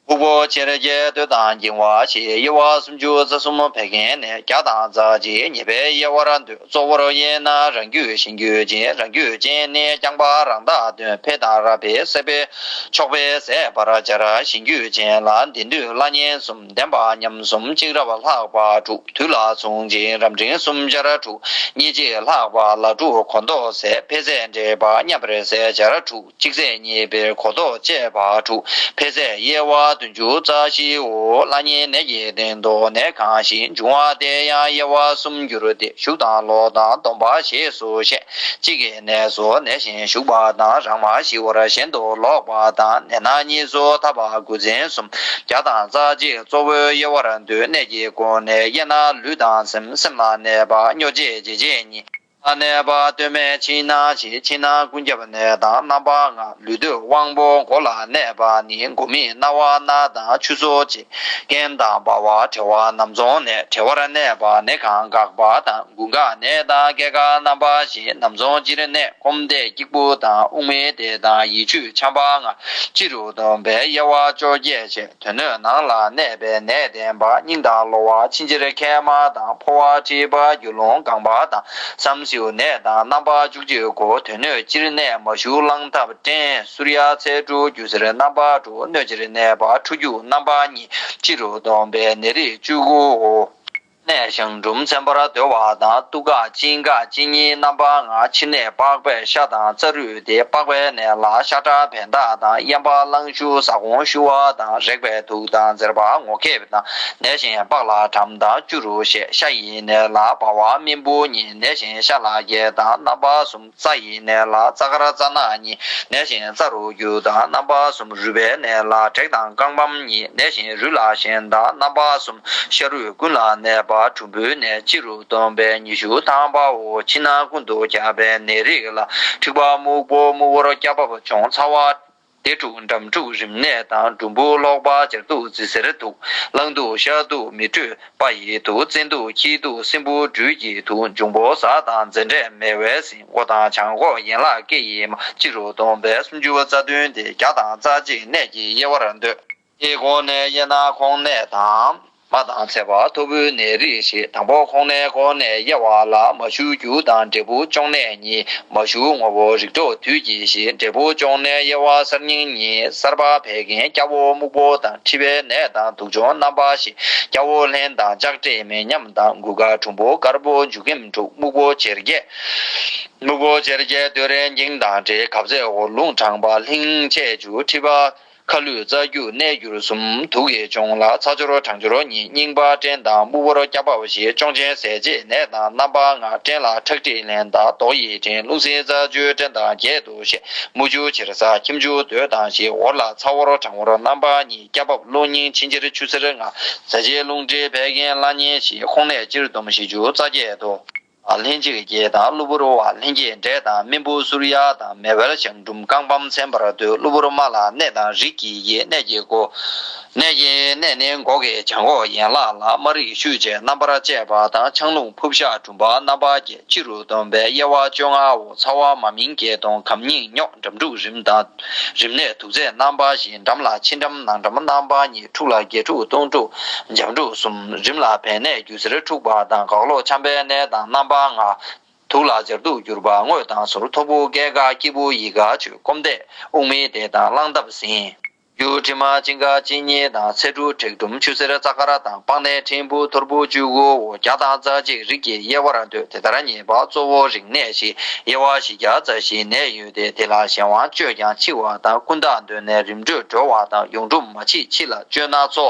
སྨུག་པོ་ཆེར་རྒྱས་འདོད་དང་འགྱིང་བ་ཞེས། དབྱེ་བ་སུམ་ཅུ་རྩ་གསུམ། བད་ཀན་ནད་བརྒྱ་དང་རྩ་གཅིག། ཉེས་པའི་དབྱེ་བར་འདོད། གཙོ་བོར་དབྱེ་ན་རང་རྒྱུད་གཞན་རྒྱུད་ཅན། རང་རྒྱུད་ཅན་ནི་རྐྱང་པ་རང་རྟགས་སྟོན། འཕེལ་དང་རབ་འཕེལ་སྲེག་བྱེད་ཕྱོགས་འཕེལ་ཟད་པར་སྦྱར། གཞན་རྒྱུད་ཅན་ལ་བདེ་འདུས་བླ་གཉན་གསུམ། ལྡན་པ་ཉམས་གསུམ་གཅིག་རབ་ལྷག་པ་དྲུག། དུས་ལ་མཚུངས་ཅིང་རབ་འབྲིང་གསུམ་སྦྱར་དྲུག། སྙེད་ཅིག་ལྷག་པ་ལ་དྲུག། གོ་ལྡོག་ཟད་འཕེལ་ཟད་འདྲེས་པ་མཉམ་པར་ཟད་སྦྱར་དྲུག། གཅིག་ཟད་གཉིས་འཕེལ་གོ་ལྡོག་བཅས་པ་དྲུག། འཕེལ་ཟད་དབྱེ་བ་བདུན་ཅུ་རྩ་བཞིའོ། བླ་གཉན་ནད་ཀྱི་སྟེང་དུ་ནད་གང་ཞིག་འབྱུང་བ་དེ་ཡང་དབྱེ་བ་གསུམ་འགྱུར་ཏེ། ཞུགས་དང་ལོག་དང་སྡོམ་པ་ཞེས་སུ་བཤད། གཅིག་གི་གནས་སུ་ནད་གཞན་ཞུགས་པ་དང་། རང་མ་ཞི་བར་གཞན་དུ་ལོག་པ་དང་། ནད་སྣ་གཉིས་སུ་འཐབ་པ་དགུ་ཚན་གསུམ། བརྒྱ་དང་རྩ་གཅིག། གཙོ་བོའི་དབྱེ་བར་འདོད། གནས་ཀྱི་སྒོ་ནས་དབྱེ་ན་ལུས་དང་སེམས། སེམས་ལ་གནས་པ་སྨྱོ་བྱེད་བརྗེད་བྱེད་གཉིས། ལ་གནས་པ་སྟོད་སྨད་ཕྱི་ནང་ཞེས། ཕྱི་ནང་ཀུན་ཁྱབ་གནས་དང་རྣམ་པ་ལྔ། ལུས་སྟོད་དབང་པོ་མགོ་ལ་གནས་པ་ནི། མགོ་མིད་རྣ་བ་སྣ་དང་ཆུ་སོ་བཅས། རྐན་དང་བལ་བ་གྲེ་བ་རྣམ་ཚོང་ནས། གྲེ་བར་གནས་པ་ནད་གང་འགག་པ་དང་། དགུན་ཁ་ནད་དང་སྐྱེ་རྒ་རྣམ་པ་ཞེས། རྣམ་ཚོང་སྤྱིར་གནས་སྐོམ་དད་སྐྱིགས་བུ་དང་། དབུགས་མི་བདེ་དང་ཡིད་ཆུད་ཆམ་པ་ལྔ། སྤྱི་རུ་སྡོམ་པའི་དབྱེ་བ་བཅོ་བརྒྱད་བྱས། དོན་སྣོད་ནང་ལ་གནས་པའི་ནད་ལྡན་པ། སྙིང་དང་གློ་བ་མཆིན་མཆེར་མཁལ་མ་དང་། ཕོ་བ་མཁྲིས་པ་རྒྱུ་ལོང་ལྒང་པ་དང་། བསམ་སེའུ་ནད་དང་རྣམ་པ་བཅུ་གཅིག་གོ། དོན་སྣོད་སྤྱིར་གནས་མ་ཞུ་གླང་ཐབས་སྐྲན། སུར་ཡ་ཚེ་དྲུག་རྒྱུ་གཟེར་རྣམ་པ་དྲུག། སྣོད་སྤྱིར་གནས་པ་ཁྲོ་རྒྱུ་རྣམ་པ་གཉིས། སྤྱི་རུ་སྡོམ་པའི་ནད་རིགས་བཅུ་དགུའོ། གནས་ཞང་དྲུང་ཚན་པར་འདོད་པ་དང་། སྟུ་ག་གཅིན་ག་གཅིན་སྙི་རྣམ་པ་ལྔ། ཕྱི་ནད་པགས་པའི་ཤ་དང་རྩ་རུས་ཏེ། པགས་པའི་ནད་ལ་ཤ་ཁྲག་བན་དག་དང་། གཡན་པ་གླང་ཤུ་ཟ་ཀོང་ཤུ་བ་དང་། རེག་པའི་དུག་དང་མཛེར་པ་ངོ་སྐེད་དང་། ནད་གཞན་པགས་ལ་ཁྲམ་དང་བཅུ་རུ་བཤད། ཤ་ཡི་ནད་ལ་བལ་བ་རྨེན་བུ་གཉིས། ནད་གཞན་ཤ་ལ་རྒྱས་དང་རྣམ་པ་གསུམ། རྩ་ཡི་ནད་ལ་རྩ་དཀར་རྩ་ནག་གཉིས། ནད་གཞན་རྩ་རུ་རྒྱུ་དང་རྣམ་པ་གསུམ། རུས་པའི་ནད་ལ་དྲེག་དང་རྐང་བམ་གཉིས། ནད་གཞན་རུས་ལ་གཞན་དང་རྣམ་པ་གསུམ། ཤ་རུས་ཀུན་ལ་གནས་པ་གྲུམ་བུའི་ནད། སྤྱི་རུ་སྡོམ་པའི་ཉི་ཤུ་ཐམ་པའོ། ཕྱི་ནང་ཀུན་ཏུ་ཁྱབ་པའི་ནད་རིགས་ལ། མཁྲིས་པ་སྨུག་པོ་སྨུག་པོར་སྐྱ་རྦབ་མཆོང་། ཚ་བ་སྡེ་དྲུག་འགྲམས་འཁྲུགས་རིམས་ནད་དང་། འབྲུམ་བུ་ལྷོག་པ་སྦྱར་དུག་རྫི་གཟེར་དུག། གླང་དུག་ཤ་དུག་མིག་འཕྲུལ་པ་ཡི་དུག། བཙན་དུག་ཁྱི་དུག་སྲིན་འབུ་སྦྲུལ་གྱི་དུག། འབྱུང་པོ་གཟའ་དང་མཛའ་འབྲེལ་མེད་པའི་སྲིན། མགོ་དང་བྱང་ཁོག་ཡན་ལག་སྐེ་ཡི་རྨ། སྤྱི་རུ་སྡོམ་པའི་སུམ་ཅུ་རྩ་བདུན་ཏེ། བརྒྱ་དང་རྩ་གཅིག། གནས་ཀྱི་དབྱེ་བར་འདོད། དེའི་སྒོ་ནས་དབྱེ་ན་ཁོང་གནས་དང་། མ་ མ་དང་ཚད་པ་མཐོ་པོའི་ནད་རིགས་ཤིག་དང་པོ་ཁོང་ནད་ཀོ་ནད་དབྱེ་བ་ལ་མ་ཞུ་རྒྱུ་དང་འབྲས་བུ་གཅོང་ནད་གཉིས། མ་ཞུ་ངོ་བོ་རིགས་འགྲོ་དུས་ཀྱི་ཞིག་འབྲས་བུ་གཅོང་ནད་དབྱེ་བ་གསར་རྙིང་གཉིས། གསར་པ་བད་ཀན་སྐྱ་བོ་སྨུག་པོ་དང་མཁྲིས་པའི་ནད་དང་དུག་གཅོང་རྣམ་པ་བཞི། སྐྱ་བོ་ལྷན་དང་ལྕགས་དྲེག་མེ་མཉམ་དང་མགུལ་དཀར་གྲུམ་བུ་དཀར་པོ་མཇུག་སྐེམ་དྲུག་སྨུག་པོ་བྱེར་རྒྱས། སྨུག་པོ་བྱེར་རྒྱས་སྟོད་རལ་འགྱིང་དང་འདྲེས། གབ་ཚད་འོར་རླུང་གྲང་པ་ལྷིང་ཆད་བཅུ། མཁྲིས་པ་ཁ་ལུད་རྩ་རྒྱུ་གནས་འགྱུར་གསུམ། དུག་གི་གཅོང་ལ་ཚ་སྦྱོར་གྲང་སྦྱོར་གཉིས། རྙིང་པ་སྐྲན་དང་སྨུག་པོར་སྐྱ་འབབ་བཞི། གཅོང་ཆེན་ཟས་བརྗེད་ནད་དང་རྣམ་པ་ལྔ། སྐྲན་ལ་ཁྲག་མཁྲིས་ལན་དང་མདོག་ཡིས་འདྲེན། རླུང་སྲིན་རྩ་རྒྱུ་སྐྲན་དང་བརྒྱད་དུ་བཤད། དམུ་ཆུ་བྱེར་ཟ་ཁྱི་མཆུ་དོས་དང་བཞི། འོར་ལ་ཚ་འོར་གྲང་འོར་རྣམ་པ་གཉིས། སྐྱ་འབབ་རླུང་རྙིང་ཆིན་འཆེར་ཆུ་སེར་ལྔ། ཟ་བྱེད་རླུང་མཁྲིས་བད་ཀན་གླ་རྙིང་བཞི། ཁོང་ནད་སྤྱིར་བསྡོམས་བཞི་བཅུ་རྩ་བརྒྱད་དོ། ལྷན་ཅིག་སྐྱེས་དང་གློ་བུར་བ། ལྷན་སྐྱེས་འབྲས་དང་རྨེན་བུ་གསུར་ཡ་དང་མེ་བལ་ཞང་འབྲུམ་རྐང་པམ་ཚན་པར་འདོད། གློ་བུར་རྨ་ལ་གནས་དང་རིགས་ཀྱི་དབྱེ། གནས་ཀྱི་སྒོ། གནས་ཀྱི་གནས་ནི་མགོ་གི་བྱང་ཁོག་ཡན་ལག་ལ། རྨ་རིགས་ཤུད་བཅས་རྣམ་པར་བཅད་པ་དང་། ཆང་རླུང་ཕུབ་ཤ་གྲུམ་པ་རྣམ་པ་བརྒྱད། སྤྱི་རུ་བསྡོམས་པས་དབྱེ་བ་བཅོ་ལྔའོ། ཚ་བ་མ་མིང་སྐྱེས་སྟོང་། གམ་རྙིང་རྙོག་འགྲམས་འཁྲུགས་རིམས་དང་། རིམས་ནད་དུག་རྫས་རྣམ་པ་བཞི། འགྲམ་ལ་ཕྱི་འགྲམ་ནང་འགྲམ་རྣམ་པ་གཉིས། འཁྲུགས་ལ་རྒྱས་འཁྲུགས་སྟོང་འཁྲུགས་འཇམ་འཁྲུགས་གསུམ། རིམས་ལ་བད་ནད་རྒྱུ་གཟེར་འཁྲུགས་པ་དང་། གག་ལྷོག་ཆམ་པའི་ནད་དང་རྣམ་པ་ལྔ། དུག་ལ་སྦྱར་དུག་གྱུར་པ་དངོས་དང་ཟུར། མཐོ་བུ་སྐེ་འགག་སྐྱི་བུ་ཡི་ག་ཆོད། སྐོམ་དད་དབུགས་མི་བདེ་དང་རླངས་ཐབ་ཟིན། རྒྱུ་དྲི་མ་གཅིན་འགག་གཅིན་སྙི་དང་། ཚེ་འབྲུ་དྲེག་འབྲུམ་ཆུ་སེར་རྩ་དཀར་དང་། པགས་ནད་ཕྲན་བུ་ཐོར་བུ་བཅུ་དགུའོ། བརྒྱ་དང་རྩ་གཅིག་རིགས་ཀྱི་དབྱེ་བར་འདོད། དེ་ལྟར་ངེས་པ་གཙོ་བོ་རིགས་གནས་བཞི། དབྱེ་བ་བཞི་བརྒྱ་རྩ་བཞིའི་ནད་ཡོད་དེ། དེ་ལ་གཞན་དབང་བཅོས་ཀྱང་འཆི་བ་དང་། ཀུན་བརྟགས་གདོན་ནད་རིམ་གྲོས་སྒྲོལ་བ་དང་། ཡོངས་གྲུབ་མ་མཆིས་འཆི་ལ་བཅོས་ན་འཚོ།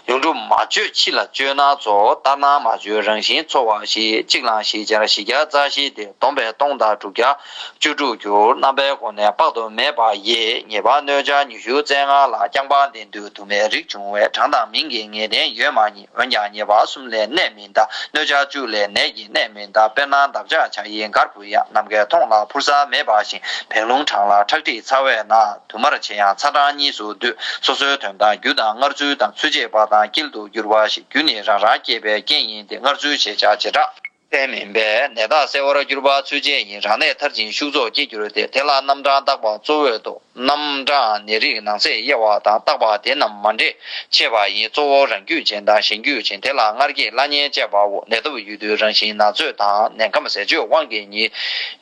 ཡོངས་གྲུབ་མ་བཅོས་འཆི་ལ་བཅོས་ན་འཚོ། ལྟར་སྣང་མ་བཅོས་རང་བཞིན་འཚོ་བ་བཞི། གཅིག་ལ་བཞི་སྦྱར་བཞི་བརྒྱ་རྩ་བཞི་སྟེ། བསྡོམས་པས་སྟོང་དང་དྲུག་བརྒྱ་བཅུ་དྲུག་འགྱུར། རྣམ་པའི་སྒོ་ནས་དཔག་ཏུ་མེད་པ་ཡི། ངེས་པ་སྣོད་སྦྱར་ཉི་ཤུ་རྩ་ལྔ་ལ། རྐྱང་པ་ལྡན་དུས་དུ་མའི་རིགས་བྱུང་བས། གྲངས་དང་མིང་གི་ངེས་གཏན་ཡོད་མ་ཡིན། འོན་ཀྱང་ཉེས་པ་གསུམ་ལས་གནས་མི་འདའ། སྣོད་སྦྱར་བཅུ་ལས་ནད་ཀྱི་གནས་མི་འདའ། དཔེར་ན་འདབ་ཆགས་བྱ་ཡི་མགར་བུ་ཡ། ནམ་མཁའི་མཐོངས་ལ་འཕུར་ས་མེད་པ་བཞིན། བད་རླུང་གྲང་ལ་ཁྲག་མཁྲིས་ཚ་བས་ན། དུ་མར་བྱེད་ཡང་ཚ་གྲང་གཉིས་སུ་འདུས། སོ་སོའི་དོན་དང་རྒྱུ་དང་མངར་ཚུལ་དང་། ཚུལ་བྱེད་པ་དང་དཀྱིལ་དུ་གྱུར་པ་ཞིག་རྒྱུ་ནི་རང་རང་སྐྱེད་པའི་རྐྱེན་ཡིན་ཏེ། མངར་ཚུལ་བྱེད་བྱ་བྱེ་བྲག་གཏན་མིན་པས། ནད་རྟགས་གསལ་བར་གྱུར་པ་ཚུལ་བྱེད་ཡིན། རང་གནས་མཐར་ཕྱིན་ཤུགས་རྫོགས་སྐྱེ་འགྱུར་ཏེ། དེ་ལ་རྣམ་གྲངས་བརྟག་པ་གཙོ་བོས་རྟོགས། རྣམ་གྲངས་ནད་རིགས་ནང་གསེས་དབྱེ་བ་དང་བརྟག་པ་དེ་རྣམས་མ་འདྲེས་ཕྱེ་བ་ཡིན། གཙོ་བོ་རང་རྒྱུད་ཅན་དང་གཞན་རྒྱུད་ཅན། དེ་ལ་མངལ་སྐྱེས་གླ་རྙིང་བཅས་པའོ། ནད་སྟོབས་ཡོད་དུས་རང་བཞིན་ན་ཚོད་དང་། ནད་ཁམས་ཟས་སྤྱོད་དབང་གིས་གཉིས་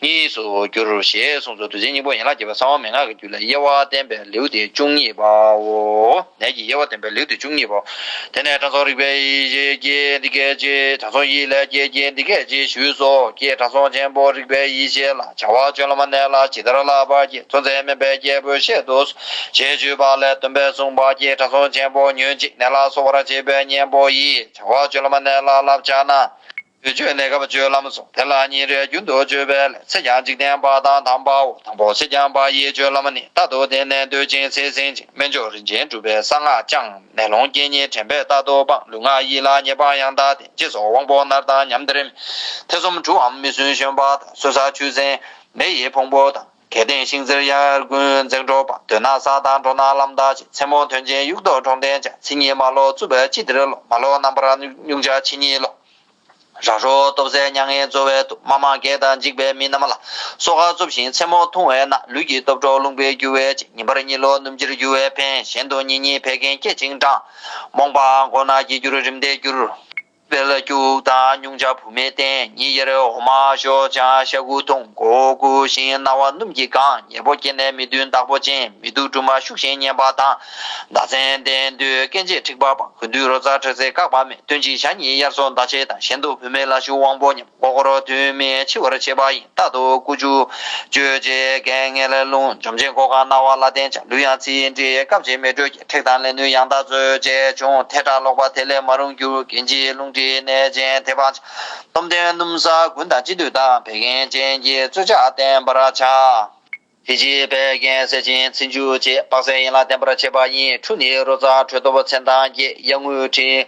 གཉིས་སུ་འགྱུར་ཞེས་གསུངས་སོ། བདུད་རྩི་སྙིང་པོ་ཡན་ལག་བརྒྱད་པའི་གསང་བ་མན་ངག་གི་རྒྱུད་ལ་དབྱེ་བ་བསྟན་པའི་ལེའུ་སྟེ་བཅུ་གཉིས་པའོ། ནད་ཀྱི་དབྱེ་བ་བསྟན་པའི་ལེའུ་སྟེ་བཅུ་གཉིས་པའོ། དེ་ནས་དྲང་སྲོང་རིག་པའི་ཡེ་ཤེས་ཀྱིས་འདི་སྐད་ཅེས། དྲང་སྲོང་ཡིད་ལས་སྐྱེས་ཀྱིས་འདི་སྐད་ཅེས་ཞུས་སོ། ཀྱེ་དྲང་སྲོང་ཆེན་པོ་རིག་པའི་ཡེ་ཤེས་ལ། བྱ་བ་སྤྱོད་ལམ་ནད་ལ་ཇི་ལྟར་བསླབ་པར་བགྱི། གཙོ་མཚན་སྨན་པའི་སྐྱེས་བུ་བཤད་དུ་གསོལ། ཞེས་བརྗོད་པ་ལས་སྟོན་པས་གསུངས་པ། ཀྱེ་དྲང་སྲོང་ཆེན་པོ་ཉོན་ཅིག་ནད་ལ་གསོ་བར་བྱེད་པའི་གཉེན་པོ་ཡིས། བྱ་བ་སྤྱོད་ལམ་ནད་ལ་བསླབ་བྱ་ན། དུས་སྤྱོད་གནས་སྐབས་སྤྱོད་ལམ་གསུམ། དེ་ལ་ཉིན་རེ་རྒྱུན་དུ་སྤྱོད་པའི་ལས། ཚེས་བརྒྱ་འཇིག་རྟེན་པ་དང་དམ་པའོ། དང་པོ་ཚེས་བརྒྱ་པ་ཡི་སྤྱོད་ལམ་ནི། རྟག་ཏུ་བསྟེན་ནས་འདོད་ཅིང་ཚེ་བསྲིང་ཞིང་། སྨན་མཆོག་རིན་ཆེན་གྲུབ་པའི་གསང་སྔགས་བགྱང་། ནད་སློང་རྐྱེན་ཉེས་དྲན་པས་རྟག་ཏུ་སྤང་། ལུས་ངག་ཡིད་ལ་ཉེས་པ་ཡང་དག་བསྟེན། ཅེས་སོགས་དབང་པོ་མནར་དང་ཉམས་འདིར་མེད། ཐེ་ཚོམ་འཁྲུག་གམ་མི་བསྲུན་བཞོན་པ་དང་། གསོད་ས་ཆུ་སྲིན་མེ་ཡི་ཕུང་པོ་དང་། གལ་ཏེ་ཤིང་རྩེར་ཡར་དགུན་འཛེག་འགྲོ་བ། འདོད་ན་ས་དང་འགྲོ་ན་ལམ་དག་ཅིང་། མཚན་མོ་དོན་ཆེན་དབྱུག་ཏོ་འཕྲོག་འཐེན་བྱ། ཚེ་ཉིད་མ་ལོག་རྩུབ་པའི་ཅི་བདེར་ལོག་མ་ལོག་རྣམ་པར་སྨྱུང་བྱ་ཕྱི་ཉིད་ལོག་ར་རོ་སྟོབས་ཟད་མྱ་ངན་རྫོགས་པའི་དུས། མ་མང་བགེགས་དང་འཇིགས་པའི་མི་རྣམས་ལ། སོ་ཁ་རྩུབ་ཞིང་མཚན་མོ་ཐུང་བས་ན། ལུས་ཀྱི་སྟོབས་འཕྲོག་རླུང་པའི་རྒྱུ་བས་བཅིངས། ཉིན་པར་གཉིད་ལོག་སྣུམ་ཕྱིར་རྒྱུ་བས་ཕན། གཞན་དུ་གཉིད་གཉིད་བད་ཀན་སྐྱེད་ཅིང་གྲང་། རྨོངས་པ་མགོ་ན་སྐྱེ་འགྱུར་རིམས་དེ་འགྱུར། དཔལ་སྐྱུག་དང་སྨྱུང་བྱ་བུད་མེད་བསྟེན། ཉིན་དབྱར་འོ་མ་ཞོ་ཆང་ཤ་ཁུ་འཐུང་། མགོ་བོ་སྒུར་ཞིང་རྣ་བ་སྣུམ་གྱིས་གང་། ཉེ་པོ་སྐྱེས་ནས་མི་མཐུན་བདག་པོ་ཅན། མི་སྡུག་སྦྲུམ་མ་ཤུགས་ཤིང་ཉེན་པ་དང་། ཟླ་མཚན་ལྡན་དུས་སྐེམ་བྱེད་མཁྲིས་པ་སྤང་། དགུན་དུས་རོ་ཙ་ཁྲག་འཛིན་བཀག་པ་མེད། སྟོན་དཔྱིད་ཞག་གཉིས་དབྱར་སོ་ཟླ་ཕྱེད་དང་། གཞན་དུ་བུད་མེད་ལ་ཞུགས་དབང་པོ་ཉམས། མགོ་སྐོར་དུས་མིན་འཆི་བར་བྱེད་པ་ཡིན། རྟག་ཏུ་ཀུ་ཅུ་སྤྱོད་ཅིང་སྐེམ་ངལ་རླུང་། འཇོམས་བྱེད་མགོ་གང་རྣ་བ་ལ་བརྟེན་བྱ། ལུས་ཡང་ཚིག་འདྲེས་སྐབས་ཕྱེད་མེ་དྲོད་ཀྱིས། མཁྲེགས་དང་ལས་ནུས་ཡང་དག་རྩོལ་བཅས་འབྱུང་། ཐལ་དྲགས་ལོག་པ་དེ་ལས་མ་རུངས་འགྱུར། སྐེམ་བྱེད་རླུང་མཁྲིས་ནད་ཅན་དེ་སྤང་བྱ། སྟོབས་ལྡན་སྣུམ་ཟ་དགུན་དང་དཔྱིད་དུས་དང་། བད་ཀན་ཅན་གྱིས་རྩོལ་བྱ་བསྟེན་པར་བྱ། དེ་ཕྱིར་བད་ཀན་སེལ་ཅིང་ཚིལ་འཇུ་བྱེད། དཔག་ཚད་ཡན་ལག་བསྟེན་པར་བྱེད་པ་ཡིན། ཁྲུ་ནི་རོ་ཙ་དྲོད་སྟོབས་མཚན་དང་བརྒྱད། གཡང་རྔུལ་མཁྲིས་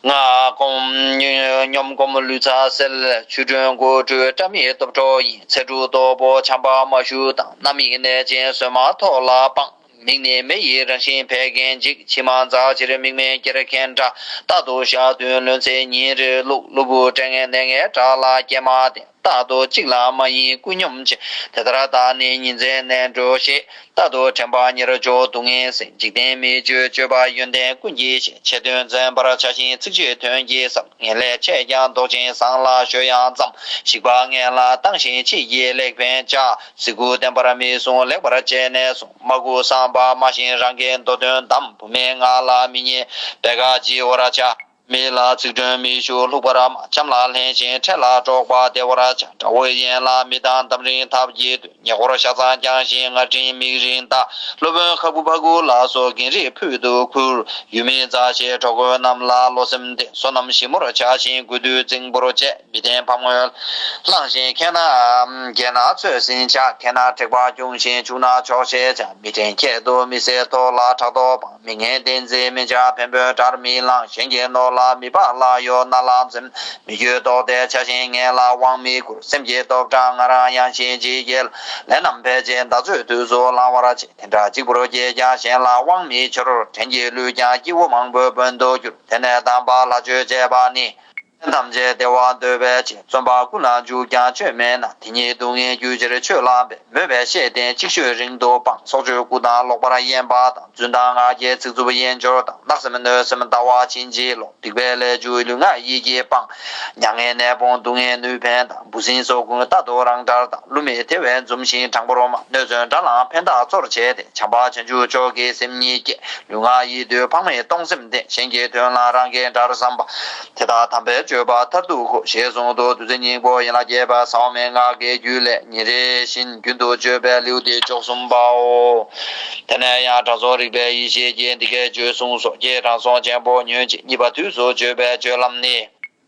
ང་སྐོམ། སྙོམས་སྐོམ་ལུས་ཚ་སེལ། ཆུ་དྲོན་མགོ་དྲོས་སྐྲ་མིག་སྟོབས་འཕྲོག་ཡིན། ཚེ་འབྲུ་སྟོབས་པོ་ཆམ་པ་མ་ཞུ་དང་། སྣ་མིག་ནད་ཅན་ཟོས་མ་ཐོག་ལ་སྤང་། མིག་ནི་མེ་ཡི་རང་བཞིན་བད་ཀན་འཇིག། མཆི་མ་འཛག་ཕྱིར་མིག་སྨན་སྐྱེར་ཁེངས་འདྲ། རྟག་ཏུ་ཞག་བདུན་ལོན་ཚེ་ཉིན་རེ་བླུག། གློ་བུར་སྐྲན་ངན་ནད་ངན་དྲག་ལ་སྐྱེལ་མ་བསྟེན། རྟག་ཏུ་གཅིག་ལ་མ་ཡེངས་ཀུན་སྙོམས་བྱེད། དེ་ལྟར་བདག་ནི་ཉིན་མཚན་གནས་གྲོགས་ཤིག་རྟག་ཏུ་དྲན་པ་ཉེར་འཇོག་སྡུག་བསྔལ་སེལ། འཇིག་རྟེན་མི་སྤྱོད་སྤྱོད་པ་ཡོན་ཏན་ཀུན་གྱི་གཞི། ཆེ་དོན་འཛིན་པར་བྱ་ཞིང་ཚིག་གཅིག་དོན་གྱིས་བསམ། ངན་ལས་ཆེས་ཀྱང་བཟློག་ཅིང་བཟང་ལ་གཞོལ་ཡང་བརྩམ། ཞིག་པ་ངན་ལ་བཏང་ཞིང་ཕྱིས་ཀྱི་ལེགས་ཕན་བྱ། གཟིགས་སྐུ་བསྟན་པར་མི་བཟུང་ལེགས་པར་བྱས་ནས་བཟུང་། མ་བསྒུགས་བསམ་པ་སྨྲ་ཞིང་རང་གི་འདོད་དོན་བདམས། བུད་མེད་ངག་ལ་མི་ཉན་བད་ག་བགྱི་བར་བྱ། མི་ལ་ཚིག་དྲུང་མི་ཞུགས་ལྷུག་པར་སྨྲ། ལྕམ་ལ་ལྷན་ཅིག་འཕྲད་ལ་འགྲོགས་པ་བདེ་བར་བྱ། དགྲ་བོ་ཡན་ལག་མི་གཏང་འདམ་རིང་ཐབས་ཀྱིས་འདུལ། ཉེ་འཁོར་ཤ་ཚ་བསྐྱངས་ཤིང་ངར་འབྲིང་མིག་རིང་ལྟ། སློབ་དཔོན་ཁ་སྦུབ་ཕ་ཁུ་ལ་སོགས་རྒན་རིགས་ཕུད་དུ་ཁུར། ཡུལ་མི་མཛའ་བཤེས་གྲོགས་རྒོད་རྣམས་ལ་བློ་སེམས་བདེ། བསོད་ནམས་ཞིབ་མོར་བྱ་ཞིང་དགོས་འདོད་རྫིང་བུར་བཅད། མི་བརྟན་ཕམ་ངོས་བླངས་ཤིང་མཁས་ན་རྒྱས་ན་ཚོད་ཟིན་བྱ། མཁས་ན་དྲེགས་པ་སྐྱུང་ཞིང་ཕྱུག་ན་ཆོག་ཤེས་བྱ། མི་དྲན་ཁྱད་དུ་མི་གསད་ཐོག་ལ་ཕྲག་དོག་སྤང་། མི་ངན་བསྟེན་ཚེ་མི་འཇགས་བེམ་པོའི་དགྲར་མི་ལང་། གཞན་གྱི་ནོར་ལ་མི་འབག་ལག་གཡོག་རྣ་ལ་འཛེམ། མི་འགྱོད་ལྡོག་སྟེ་བྱ་ཞིང་ངན་ལ་དབང་མི་བསྐུར། སེམས་ཀྱི་སྟོབས་དྲག་ང་རང་ཡང་ཞིང་ཅི་བགྱིད། ལས་རྣམས་ཕལ་ཆེར་ད་ཚོད་དུས་སུ་བླང་བར་བྱེད། དེ་འདྲ་གཅིག་པུར་བགྱིས་ཀྱང་གཞན་ལ་དབང་མི་འཆོར། བྲན་གྱི་ལུས་ཀྱང་སྐྱེ་བོ་མང་པོའི་བོན་དུ་འགྱུར། དེ་ནས་དམ་པ་ལྷ་མཆོད་བཅས་པ་ནི། ཐམས་ཅད་བདེ་བ་འདོད་པའི་ཕྱིར། བརྩོན་པ་ཀུན་ལ་འཇུག་ཀྱང་ཆོས་མེད་ན། དེ་ཉིད་སྡུག་བསྔལ་རྒྱུ་ཕྱིར་ཆོས་ལ་འབད། མོས་པས་ཤེས་ལྡན་ཅིག་ཤོས་རིང་དུ་སྤང་། སྲོག་གཅོད་རྐུ་དང་ལོག་པར་གཡེམ་པ་དང་། རྫུན་དང་ངག་འཁྱལ་ཚིག་རྩུབ་དབྱེན་སྦྱོར་དང་། བརྣབ་སེམས་གནོད་སེམས་ལྟ་བ་ཕྱིན་ཅི་ལོག་སྡིག་པའི་ལས་བཅུ་ལུས་ངག་ཡིད་ཀྱིས་སྤང་། མྱ་ངན་ནད་ཕོངས་སྡུག་བསྔལ་ནུས་ཕན་དང་། འབུ་སྲིན་སོགས་ཀུན་རྟག་ཏུ་རང་འདྲར་ལྟ། བསླུ་མེད་ཐེ་བའི་འཛུམ་ཞིང་དྲང་པོར་སྨྲ། གནོད་བརྩོན་དགྲ་ལའང་ཕན་བཏགས་གཙོར་བྱས་ཏེ། བྱམས་པ་བྱང་ཆུབ་མཆོག་གི་སེམས་ཉིད་བསྐྱེད། ལུས་ངག་ཡིད་དུ་ཕངས་མེད་གཏོང་སེམས་ལྡན། གཞན་གྱི་དོན་ལ་རང་གི་དགྲར་བསམ་པ། དེ་དག་དམ་པའི་སྤྱོད་པ་མཐར་ཐུག་གོ། ཞེས་གསུངས་འདུག་བདུད་རྩི་སྙིང་པོ་ཡན་ལག་བརྒྱད་པ་ཟབ་མོ་སྨྲེ་སྔགས་ཀྱི་རྒྱུད་ལས། ཉིན་རེ་བཞིན་རྒྱུན་དུ་བརྗོད་པའི་ལེའུ་སྟེ་བཅུ་གསུམ་པའོ། དེ་ནས་ཡང་དྲང་སྲོང་རིག་པའི་ཡེ་ཤེས་ཀྱིས་འདི་སྐད་ཅེས་གསུངས་སོ། ཀྱེ་དྲང་སྲོང་ཆེན་པོ་ཉོན་ཅིག་གཉིས་པ་དུས་སུ་བརྗོད་པའི་སྤྱོད་ལམ་ནི།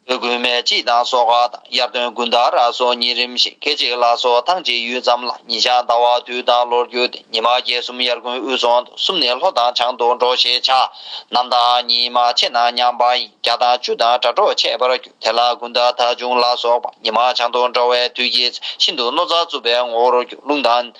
མགོན་མེད་དཔྱིད་དང་སོ་ག་དང་། དབྱར་སྟོན་དགུན་ཟླ་ར་སོགས་ཉིན་རིམ་བཞིན། སྐད་ཅིག་ལ་སོགས་ཐང་ཅིག་ཡུད་ཙམ་ལ། ཉིན་ཞག་ཟླ་བ་དུས་དང་ལོར་གྱུར་ཏེ། ཉི་མ་བརྒྱད་གསུམ་དབྱར་དགུན་དབུས་སོང་དུ། གསུམ་ནི་ལྷོ་དང་བྱང་དུ་འགྲོ་ཞེས་བྱ། ནམ་དང་ཉི་མ་ཕྱེད་དང་མཉམ་པ་ཡིན། བརྒྱ་དང་བཅུ་དང་དགྲ་གྲོགས་ཆད་པར་འགྱུར། དེ་ལ་དགུན་ཟླ་ཐ་ཆུང་ལ་སོགས་པ། ཉི་མ་བྱང་དུ་འགྲོ་བའི་དུས་ཀྱིས། ཤིན་ཏུ་རྣོ་ཚ་རྩུབ་པའི་ངོ་བོར་འགྱུར། རླུང་དང་།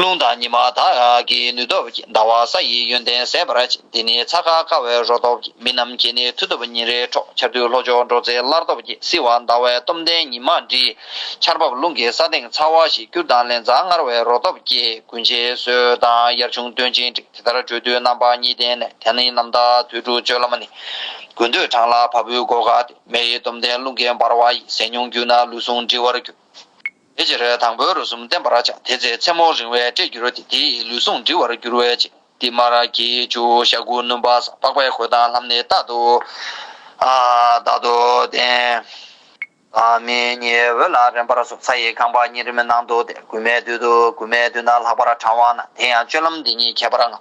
རླུང་དང་ཉི་མ་དག་གི་ནུས་སྟོབས་ཀྱིས། ཟླ་བ་ས་ཡི་ཡོན་ཏན་ཟད་པར་བྱེད། འདི་ནི་ཚ་ཁ་དཀའ་བའི་རོ་སྟོབས་ཀྱིས། མི་རྣམས་ཀྱིས་ནི་མཐུ་སྟོབས་ཉིན་རེའི་འཕྲོག་ཆར་དུས་ལྷོ་ཕྱོགས་འགྲོ་ཚེ་སླར་སྟོབས་ཀྱིས། བསིལ་བ་ཟླ་བའི་སྟོབས་ལྡན་ཉི་མ་འབྲི། ཆར་འབབ་རླུང་གིས་ས་སྟེང་ཚ་བ་ཞིག་སྐྱུར་དང་ལན་ཚྭ་མངར་བའི་རོ་སྟོབས་ཀྱིས། དགུན་ཕྱེད་སོས་དང་དབྱར་ཆུང་སྟོན་ཅིང་འགྲིག་དེ་ལྟར་དྲོད་དུས་རྣམ་པ་གཉིས་ལྡན་ནས། དེ་ནི་ནམ་ཟླ་དུས་དྲུག་སྤྱོད་ལམ་ནི། དགུན་དུས་གྲང་ལ་བ་སྤུའི་སྒོ་ཁ་སྟེ། མེ་ཡི་སྟོབས་ལྡན་རླུང་གིས་འབར་བ་ཡིས། ཟས་ཉུང་རྒྱུ་ན་ལུས་ཟུངས་འབྲི་བར་འགྱུར། དེ་ཕྱིར་དང་པོའི་རོ་གསུམ་བསྟེན་པར་བྱ། དེ་ཚེ་མཚན་མོ་རིང་བས་བཀྲེས་འགྱུར་ཏེ། དེ་ཡིས་ལུས་ཟུངས་འབྲི་བར་འགྱུར་བའི་ཕྱིར། ཏིལ་མར་གྱི་ཆུ་ཞག་དགུ་སྣུམ་པ་བཟང་། པགས་པའི་གོས་དང་ལྷམ་ནི་རྟག་ཏུ། ཨ་རྟག་ཏུ་བསྟེན། ཨ་མི་གཉིས་འོད་ལ་རན་པར་གསོལ། ས་ཡི་ཁང་པ་ཉིན་རིམ་ནང་དུ་བསྟེན། དགུན་མའི་དུས་དུ་དགུན་མའི་དུས་ན་ལྷག་པར་གྲང་བ་ན། དེ་ཡང་སྤྱོད་ལམ་འདི་ཉིད་ཁྱད་པར་ལྔ།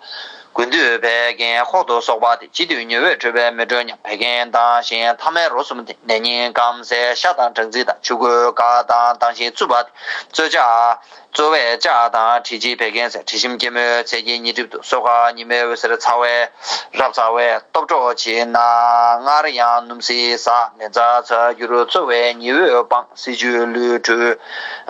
དགུན་དུས་བད་ཀན་ལྐོག་ཏུ་གསོག་པ་སྟེ། དཔྱིད་དུས་ཉི་འོད་འཕྲོས་པས་མེ་དྲོད་ཉམས། བད་ཀན་དྭངས་ཤིང་ཐ་མའི་རོ་གསུམ་སྟེ། ནས་རྙིང་སྐམ་སའི་ཤ་དང་སྦྲང་རྩི་དང་། ཆུ་ཁོལ་དཀར་དང་དྭངས་ཤིང་རྩུབ་པ་སྟེ། བཙོ་ལྕགས། བཙོ་བས་ལྕགས་དང་དྲི་ལྕི་བད་ཀན་ཟད། དྲི་ཞིམ་སྐྱེད་མོས་ཚལ་གྱི་ཉེ་འགྲིབ་ཏུ། སོ་ཁ་ཉི་མའི་འོད་ཟེར་ཚ་བས་རབ་ཚ་བས་སྟོབས་འཕྲོག་ཕྱིན་ན། སྔར་ཡང་སྣུམ་བསིལ་ཟ། ལན་ཚྭ་ཚ་འགྱུར་བཙོ་བས་ཉི་འོད་སྤང་། བསིལ་ཆུས་ལུས་བཀྲུ།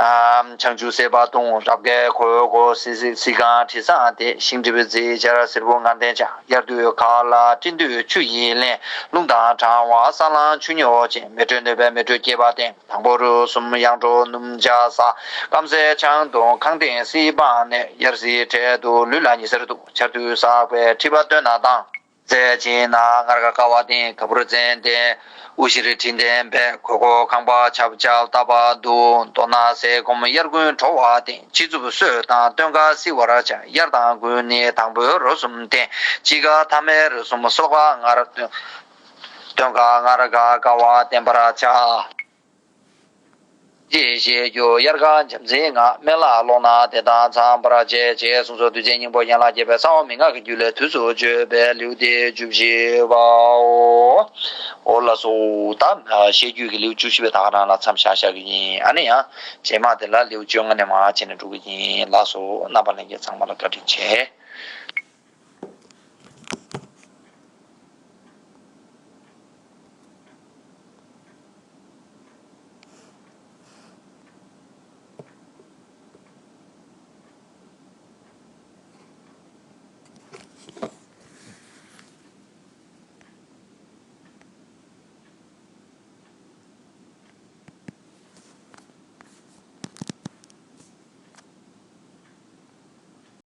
ཨམ། ཆང་ཆུ་སེར་པ་བཏུང་། རབ་དགའི་གོས་གོས། བསིལ་བསིལ་བསིལ་གང་དྲི་བཟང་སྟེ། ཤིང་འགྲིབ་རྩི་སྦྱར་སེར་བུ་ངར་ལྡན་བྱ། དབྱར་དུས་ཁ་ལ་སྤྲིན་དུས་ཆུ་ཡིས་བརླན། རླུང་དང་གྲང་བ་ས་རླངས་ཆུ་རྙོག་ཅན། མེ་དྲོད་གནོད་པས་མེ་དྲོད་སྐྱེད་པ་བསྟེན། དང་པོ་རུས་གསུམ་ཡང་འགྲོ་སྣུམ་ལྕགས་ཟ། སྐམ་སའི་ཆང་བཏུང་། ཁང་སྟེང་བསིལ་སྤང་ནས། དབྱར་བསིལ་འཕྲལ་དུ་ལུས་ལ་ཉི་ཟེར་འདུག་ཆར་དུས་བསགས་པའི་མཁྲིས་པ་བཏོན་ན་ལྡང་། ཚད་ཕྱིན་ན་མངར་ཁ་བསྐ་བ་བསྟེན། ག་བུར་ཙན་དན་དབུ་ཞིར་དྲི་ལྡན་པས། གོས་གོས་ཁང་པ་ཆབ་ཆབ་བཏབ་པ་འདུག་མདོར་ན་ཟས་སྐོམ་དབྱར་དགུན་དྲོ་བ་བསྟེན། དཔྱིད་རྩུབ་སོས་དང་སྟོན་ཁ་བསིལ་བར་བྱ། དབྱར་དང་དགུན་ནི་དང་པོའི་རོ་གསུམ་བསྟེན། དཔྱིད་ཁ་ཐ་མའི་རོ་གསུམ། སོ་ཁ་མངར། སྟོན་ཁ་མངར་ཁ་བསྐ་བ་བསྟེན་པར་བྱ། ཅེས་བཤད་རྒྱུ། དབྱར་ཁ་འཇམ་རྩི་ངག་སྨན་བླ་ཀློག་ན་བདེ་དང་འཚམ་པར་བྱེད། ཅེས་གསུངས་སོ། བདུད་རྩི་སྙིང་པོ་ཡན་ལག་བརྒྱད་པའི་ཟབ་མོ་སྨྲེ་སྔགས་ཀྱི་རྒྱུད་ལས་དུས་སུ་བརྗོད་པའི་ལེའུ་སྟེ་བཅུ་བཞི་པའོ། འོ་ལགས་སོ། ད་བཤད་རྒྱུད་ཀྱི་ལེའུ་བཅུ་བཞི་པའི་ད་ག་རང་ལ་མཚམས་བཞག་བཞག་གི་ཡིན། ཨ་ནི་ཡང་རྗེས་མ་དེ་ལ་ལེའུ་བཅོ་ལྔ་ནས་མར་བྱས་ནས་འགྲོ་གི་ཡིན། ལགས་སོ། རྣམ་པ་ལྷན་རྒྱས་ཚང་མ་ལ་བཀའ་དྲིན་ཆེ།